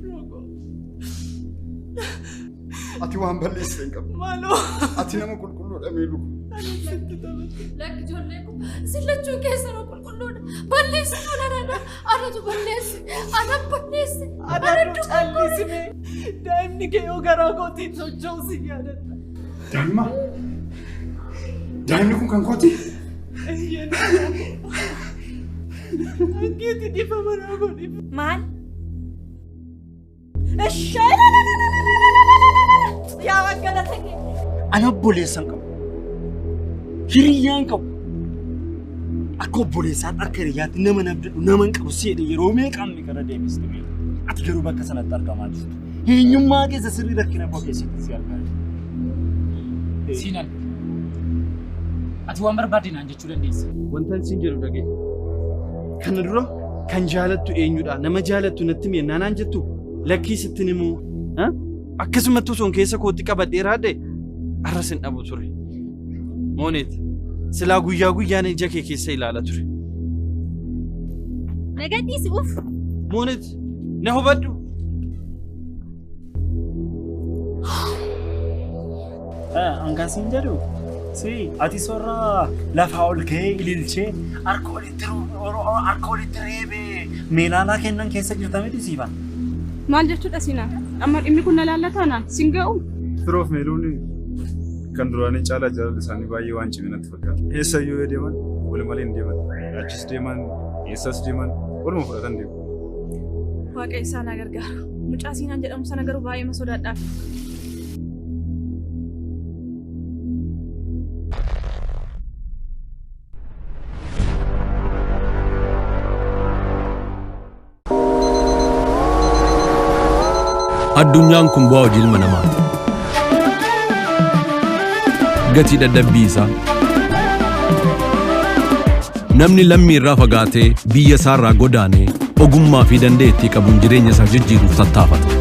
Rogo. Ati waan balleessite hin qabdu. Maaloo. Ati nama qulqulluudha Meeluu. Sitti taphate. Lakki ijoollee kun sillachuu keessanuu qulqulluudha. Balleessituu nanadha. Anatu balleesse. Ana balleesse. Adaaduu callisime. Daa'imni kee yoo garaa kootiin socho'u si yaadadha. Daa'ima? Daa'imni kun kan kooti? Eeyyee. Ankeeti dhiifama naa godhi. Maal? Ishee! Yaa galata kee. Ani obboleessa hin qabu. Hiriyyaan qabu. Akka obboleessaatti akka hiriyyaatti nama nabdadhu nama hin qabu si jedhe yeroo meeqaan meeqarra deebiste beeku. Ati garuu bakka sanatti argamaa jirtu. Eenyummaa keessa sirrii rakkina koo keessatti si argaa jirtu. Siinaan, ati waan barbaadde naan jechuu dandeessa. Wantan siin jedhu dhaga'i. Kana dura kan jaalattu eenyudha? Nama jaalattu natti himi naanaan jettu lakkii sittin himuu. Akkasumatti osoo keessa kootti qabadhee raadde arras hin dhabu ture. Mooneet, silaa guyyaa guyyaan ija kee keessa ilaala ture. Nagadhiisi uff. Mooneet, na hubadhu. Ankan siin jedhu si ati sorra lafaa ol ka'ee ililchee harka walitti reebee meelaalaa kennan keessa jirta miti siifan. Maal jechuudha Siinaan? Amma dhimmi kun na laallataa naan siin ga'u? Firoof Meeluun kan duraanii caalaa jaalalli isaanii baay'ee waan cime natti fakkaata. Eessayyuu yoo deeman wal malee hin deeman. Achis deeman, eessas deeman, waluma fudhatan deemu. Waaqa isaa na gargaara. Mucaa Siinaan jedhamu sana garuu baay'ee ma sodaadhaaf. Addunyaan kun bu'aa hojii ilma namaati. Gatii dadhabbii isaa. Namni lammii irraa fagaatee biyya isaa irraa godaanee ogummaa fi dandeettii qabuun jireenya isaa jijjiiruuf tattaafata.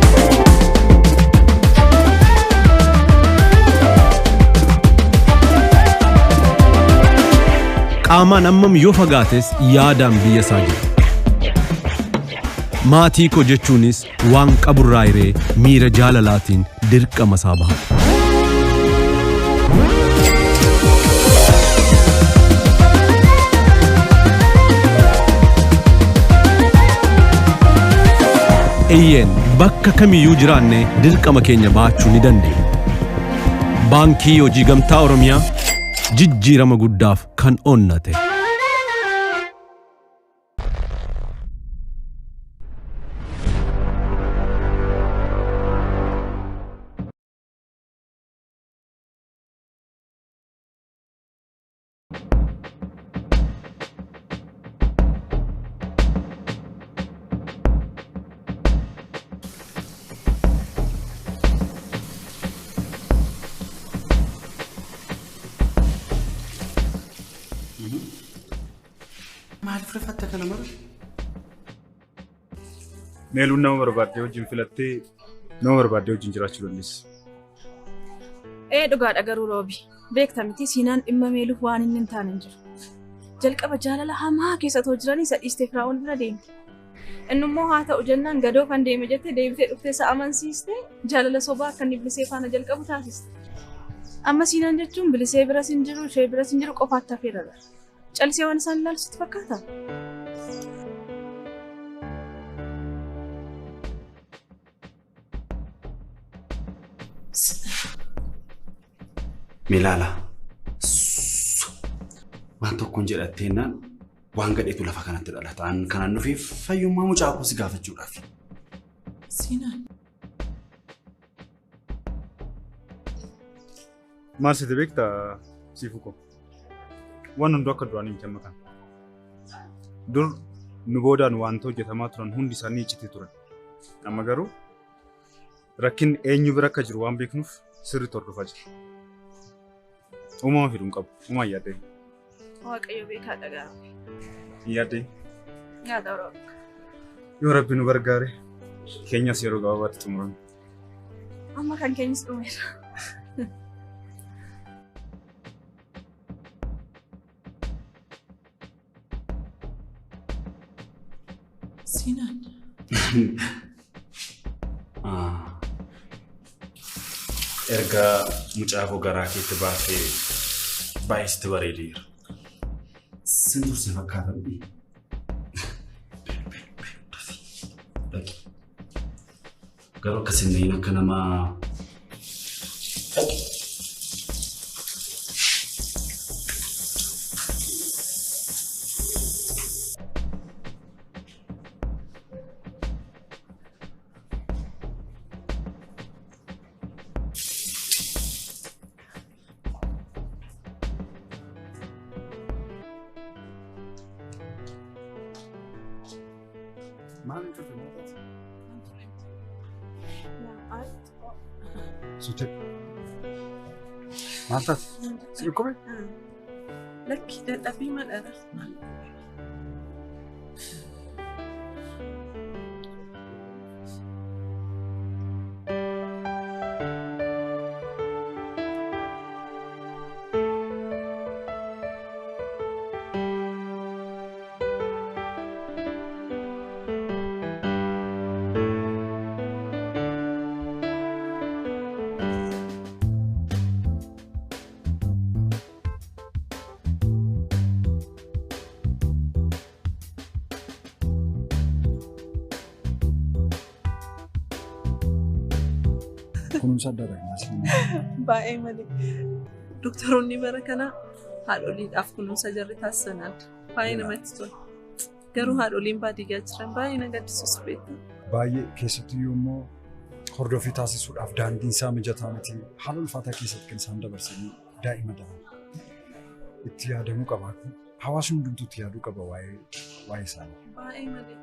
Qaamaan hammam yoo fagaates yaadaan biyya isaa jira. Maatii koo jechuunis waan qaburraa hiree miira jaalalaatiin dirqama isaa bahata. Eeyyeen bakka kamiyyuu jiraanne dirqama keenya baachuu ni dandeenya. Baankii Hojii Gamtaa Oromiyaa jijjiirama guddaaf kan onnate. Maaliif rifatta kana mara? Meeluun nama barbaaddee wajjin filattee nama barbaaddee wajjin jiraachuu dandeessi. Ee dhugaadha garuu Roobi. Beekta miti Siinaan dhimma Meeluuf waan inni hin taane hin jiru. Jalqaba jaalala hamaa keessa otoo jiranii isa dhiistee Firaa'ol bira deemte. Innummoo haa ta'u jennaan gadoo kan deeme jettee deebitee dhuftee isa amansiiste jaalala sobaa akka inni bilisee faana jalqabu taasiste. Amma Siinaan jechuun bilisee biras hin jiru, ishee biras hin jiru qofaatti hafeera. Callisee waan isaan ilaalu sitti fakkaata? Milaala. Waan tokkoon jedhatteennaan waan gadheetu lafa kanatti dhalata. An kanaan dhufeef fayyummaa mucaa koo si gaafachuudhaaf. Siinaan. Maal sitti beektaa Siifuu koo? Waan hunduu akka duraanii miti amma kana. Dur nu boodaan waanta hojjetamaa turan hundi isaanii iccitii turan. Amma garuu rakkinni eenyu bira akka jiru waan beeknuuf sirriitti hordofaa jirra. Uumama fiduu hin qabu. Uumaan yaaddee. Waaqayyo beekaa dhagaa. Hin yaaddee. Nyaata Roobi. Yoo Rabbi nu gargaare keenyas yeroo gabaabaatti xumurame. Amma kan keenyas dhumeera. Siinaan. Erga mucaa koo garaa keetti baatee baay'ee sitti bareedeera. Sin turse fakkaata miti. Dhaqi. Garuu akkas hin ta'in akka nama dhaqi. Maaliif turte maal taate? Suute. Maal taate? Si dhukkube? Lakki dadhabbii madhaadha. Kunuunsa addaa dhaqna. Baay'ee malee. Doktoroonni bara kanaa haadholiidhaaf kunuunsa jarri taasisan adda. Baay'ee namatti tola. Garuu haadholiin baadiyyaa jiran baay'ee na gaddisiisu beektaa. Baay'ee keessattuu immoo hordoffii taasisuudhaaf daandiin isaa mijataa miti. Haala ulfaataa keessatti kan isaan dabarsanii daa'ima da'an. Itti yaadamuu qaba. Hawaasni hundumtuu itti yaaduu qaba waa'ee isaanii. Baay'ee malee.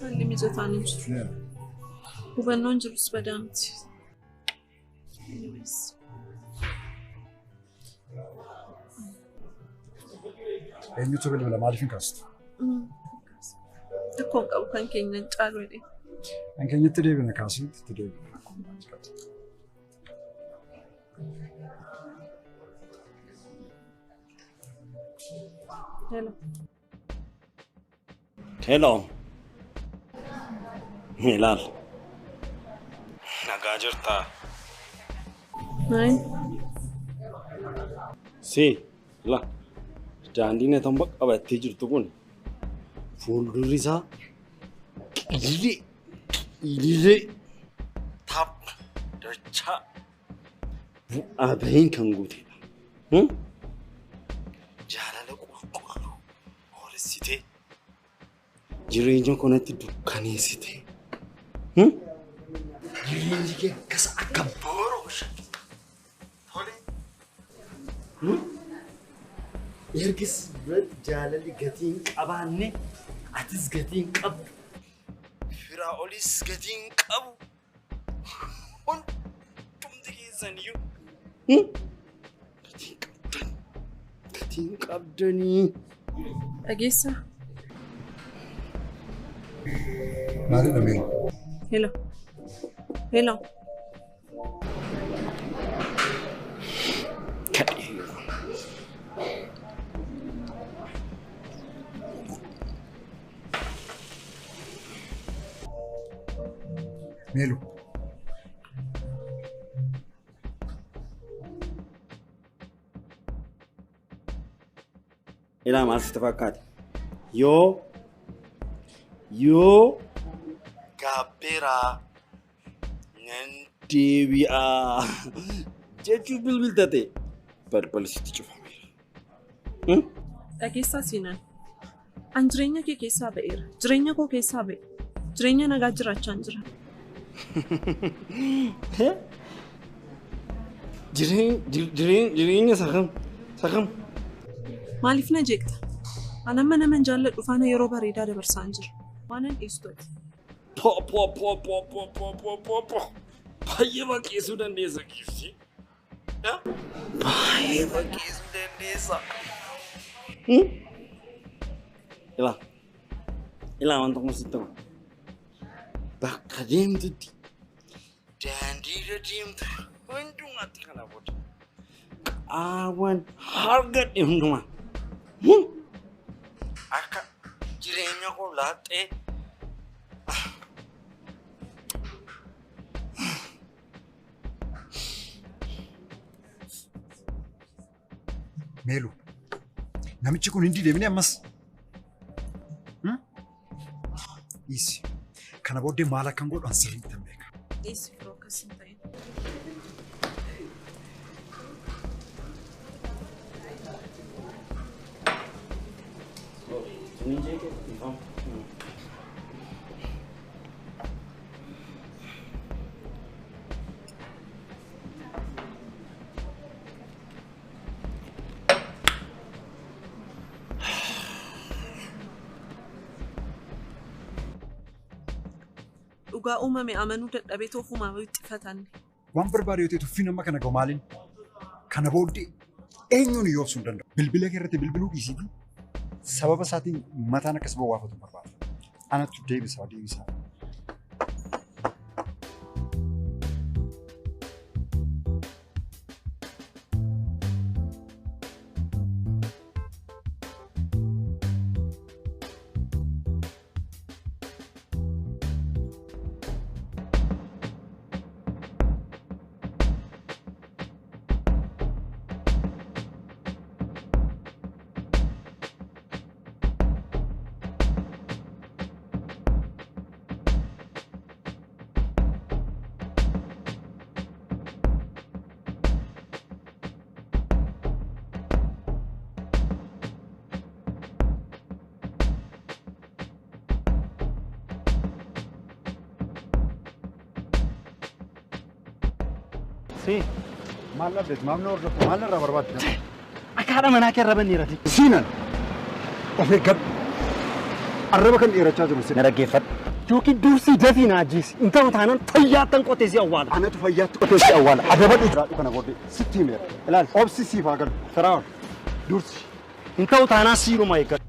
Haalli mijataan hin jiru. Hubannoon jirus badaa miti. Anyways. Eenyutu bilbila maaliif hin kaastu? Rakkoon qabu kan keenya hin caalu jedhee. Kan keenyatti deebina kaasitti itti deebina. Akkuma maal qabu. Hello. Hello. Ilaal. Nagaa jirtaa? Maal? Si, la. Daandiin ati amma qabattee jirtu kun fuuldurri isaa qilee qilee tapha dachaa bu'aa bahiin kan guutedha. Jaalala qulqulluu hoolessitee jireenya kanatti dukkaneessitee jireenyi kee akkas akka booroo tole. Ergis biratti jaalalli gatii hin qabaanne atis gatii hin qabdu Firaa'olis gatii hin qabu hundumti keessaniyyuu gatii hin qabdan gatii hin qabdanii. Dhageessaa? Maalidha mee? Hello. Hello. Meelu. Ilaa maal sitti fakkaate? Yoo gaabbeeraa nan deebi'aa jechuun bilbiltate balballi sitti cufameera. Dhageessaa Siinaan. An jireenya kee keessaa ba'eera. Jireenya koo keessaa ba'e. Jireenya nagaa jiraachaa hin jira. Jireenya isa kam? Maaliif na jeeqta? Ani amma naman jaalladhu faana yeroo bareedaa dabarsaan jira. Waanan dhiistuuti. Po po po po po po po po po. Baay'ee baqqeessuu dandeessa giiftii. Baay'ee baqqeessuu dandeessa. Ilaa. Ilaa waan tokko sitti hima. Bakka deemtutti daandii irra deemtu hundumaatti kana booda qaawwan argadhe hundumaa. Akka jireenya koo laaxee Meelu, namichi kun hin dideemne ammas. Dhiisi. Kana booddee maal akkan godhu an sirriitti hin beeka. Dhiisi firoo akkas hin ta'in. Dhugaa uumame amanuu dadhabee toofumaa wixxifatanne. Waan barbaade yoo ta'e tuffiin amma kana ga'u maaliin? Kana booddee eenyuun iyyuu obsuu hin danda'u. Bilbila kee irratti bilbiluu dhiisiitii sababa isaatiin mataan akkas bowwaafatu hin barbaadu. Anatu deebisaa deebisaa. Maal dhabdeet maal na hordoftu maal narraa barbaadde? Akka haadha manaa kee arraba inni irratti. Siinan of eeggadhu. Arraba kan dheerachaa jiru Na dhaggeeffadhu. Yookiin dursii dafii na ajjeesi. Hin ta'u taanaan fayyaattan qotee si awwaala. Anatu fayyaatti qotee si awwaala. Adabadhu jiraadhu kana booddee sitti himeera. Ilaali obsi siif haa galu. Firaa'ol dursi. Hin ta'u taanaan siiruma eeggadhu.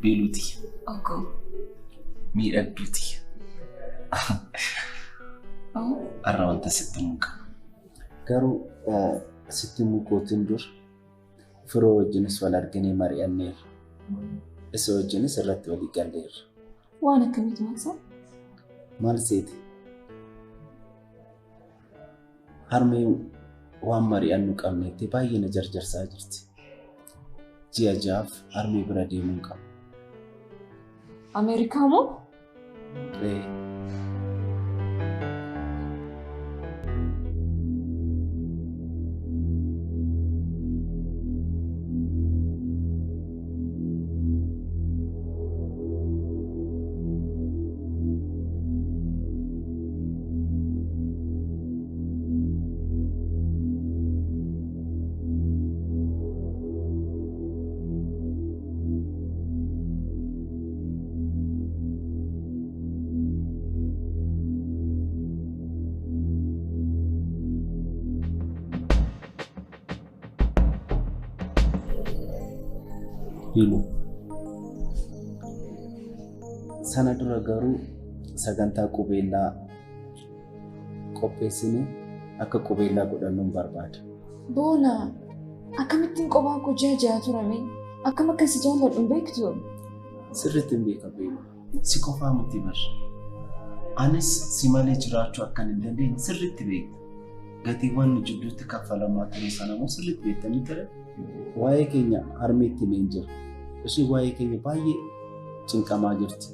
Beeluuti. Oggoo. Miidhagduuti. Har'a wanta sitti muka. Garuu sitti mukootiin dur firoo wajjinis wal arginee mari'anneerra. Isa wajjinis irratti walii galleerra. Waan akkamiitu maqsaa? Maal seete? Harmee waan mari'annu qabneetti baay'ee na jarjarsaa jirti. Ji'a ja'aaf harmee bira deemuun qaba. Ameerikaa moo? Ee. Bilu. Sana dura garuu sagantaa qubeellaa qopheessinee akka qubeellaa godhannuun barbaada. Boona, akkamittiin qophaa koo ji'a ja'a turame? Akkam akka si jaalladhu hin beektu? Sirriitti hin beeka Bilu. Si qofaa miti bar. Anis si malee jiraachuu akkan hin dandeenye sirriitti beekta. Gatiiwwan nu jidduutti kaffalamaa ture sana immoo sirriitti beektanii ture. Waa'ee keenya harmeetti himeen jira. Isheen waa'ee keenya baay'ee cinqamaa jirti.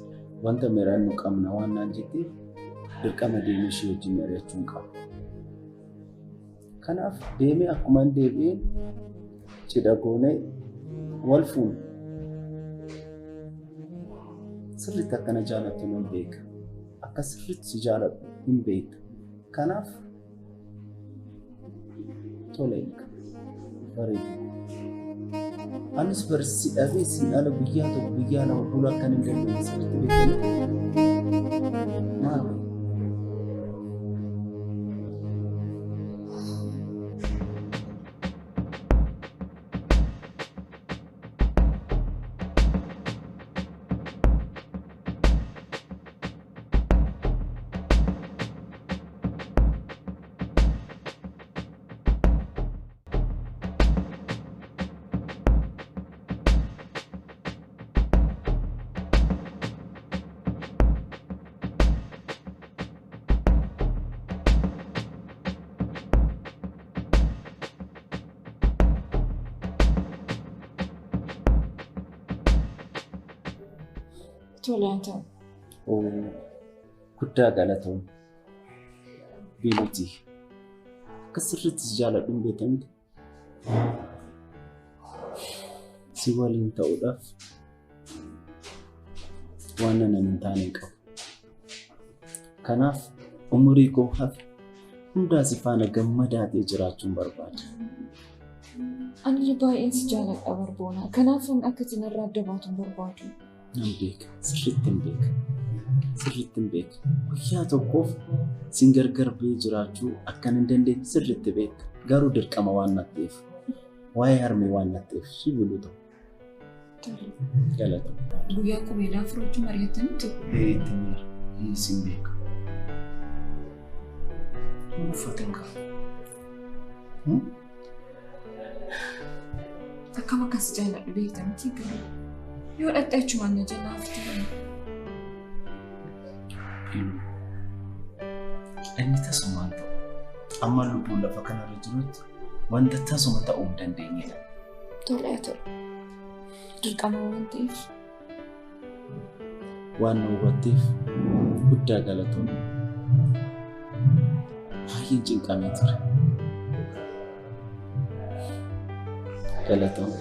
Wanta mari'annu qabna waan naan jetteef dirqama deemee ishee wajjin mari'achuu qaba. Kanaaf deemee akkuma deebi'een cidha goonee wal fuune. Sirriitti akkana jaalattu nan beeka. Akka sirriitti si jaaladhu hin beekta. Kanaaf tole bareedu. Anis barsi dhabee siin ala guyyaa tokko guyyaa lama buluu akkan hin dandeenye sirriitti beekama. Maal? Tole haa ta'u. Guddaa galatoom. Biiluuti. Akka sirriitti si jaaladhu hin beekamte. Si waliin ta'uudhaaf waan nan hin taane hin qabu. Kanaaf umurii koo hafe hundaa si faana gammadaa ta'e jiraachuun barbaada. Ani baay'een si jaaladha Barboona. Kanaaf akka isin irraa adda baatu hin barbaadu. Nan beeka. Sirriitti hin beeka. Sirriitti hin beeka. Guyyaa tokkoof sin gargar ba'ee jiraachuu akkan hin dandeenye sirriitti beeka. Garuu dirqama waan na ta'eef, waa'ee harmee waan na ta'eef si biluu ta'u. Galata. Guyyaa qubeelaa furachuu mari'attaniitu? Itti miira. Innis hin beeka. Uffata hin qabu. Akkam akkas jaaladhu beekta miti garuu. Yoo dhaqxe achumaan na jalaa hafte. Bilu. Inni tasumaan ta'u. Amma lubbuun lafa kanarra jirutti wanta tasuma ta'uu hin dandeenyedha. Tole haa ta'u. Dirqama waan ta'eef. Waan na hubatteef guddaa galatoom. Baay'een cinqamee ture. Galatoom.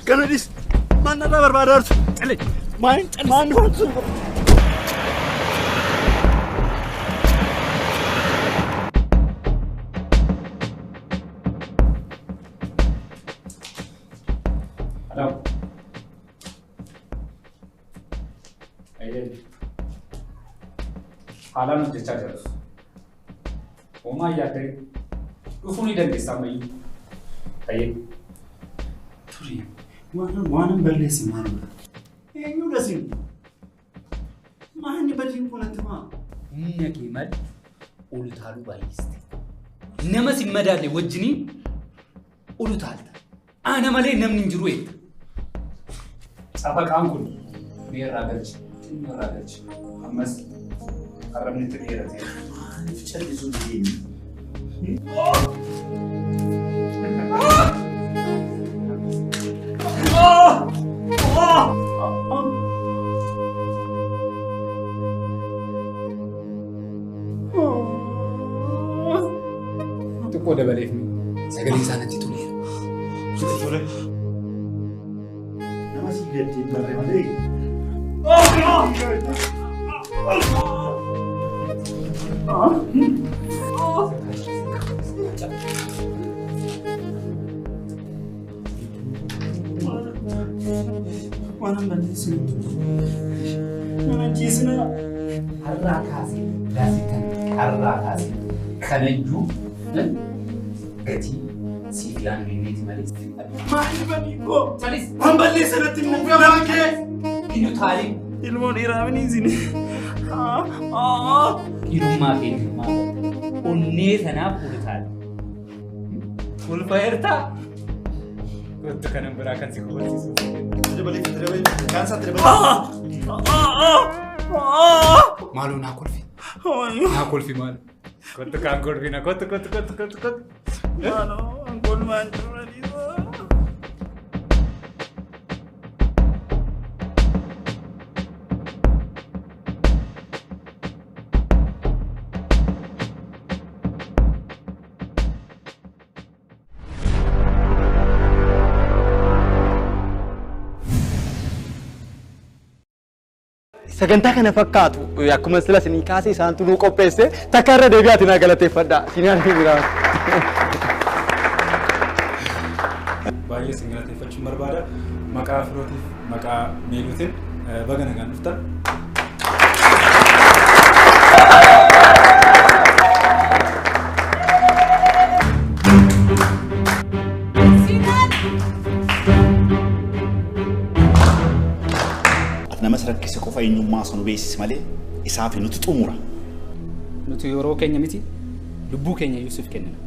Ganadis, mana dah berbadar? Celi, main, main tu. Hello. Aye. Haalaan hojjechaa jirus. Homaa yaadde dhufuu ni dandeessa ammayyuu. Ayyee. Turi waan balleesse maalidha? Eenyudha sin? Maalni badiin kun natti maa? Humna kee maal ol utaaluu baay'iste. Nama si madaalle wajjiniin ol utaalta. Ana malee namni hin jiru eetta. Cafaqaan kun mee irraa galchi. Xinnoo irraa galchi. Ammas arrabni itti dheeratee. Maaliif callisuu deemi? Xiqqoo dabaleef sagalee isaa natti toleera. Tole. Nama si gaddee barree malee. Waan balleessinu nama ajjeesina. Har'aa kaasee gaazexaan har'aa kaasee kanayyuu gatii siif laanneeti malee. Maali badii koo? Waan balleessa natti himu nama kee. Inni taalee. Ilmoon dhiiraa mini isin. Dhiirummaa keenyummaa onnee sanaaf ol taale. Ulfaa'eertaa? Kottu kanan biraa kan si kofalchiisu. Maaloo naa kolfi. Naa kolfi maal? Kottu kaan kolfina kottu kottu kottu kottu kottu. Maaloo an kolmaan jiru Sagantaa kana fakkaatu akkuma sila isinii kaasee isaantu nuu qopheesse takka irra deebi'aati naa galateeffadha. Siinaan ni biraa. Baay'ee isin galateeffachuun barbaada. Maqaa firootiif maqaa meeluutiin baga nagaan dhuftan. Namas rakkise qofa eenyummaa sana beeksisi malee isaaf nuti xumura. Nuti yeroo keenya miti lubbuu keenya Yuusuf kennina.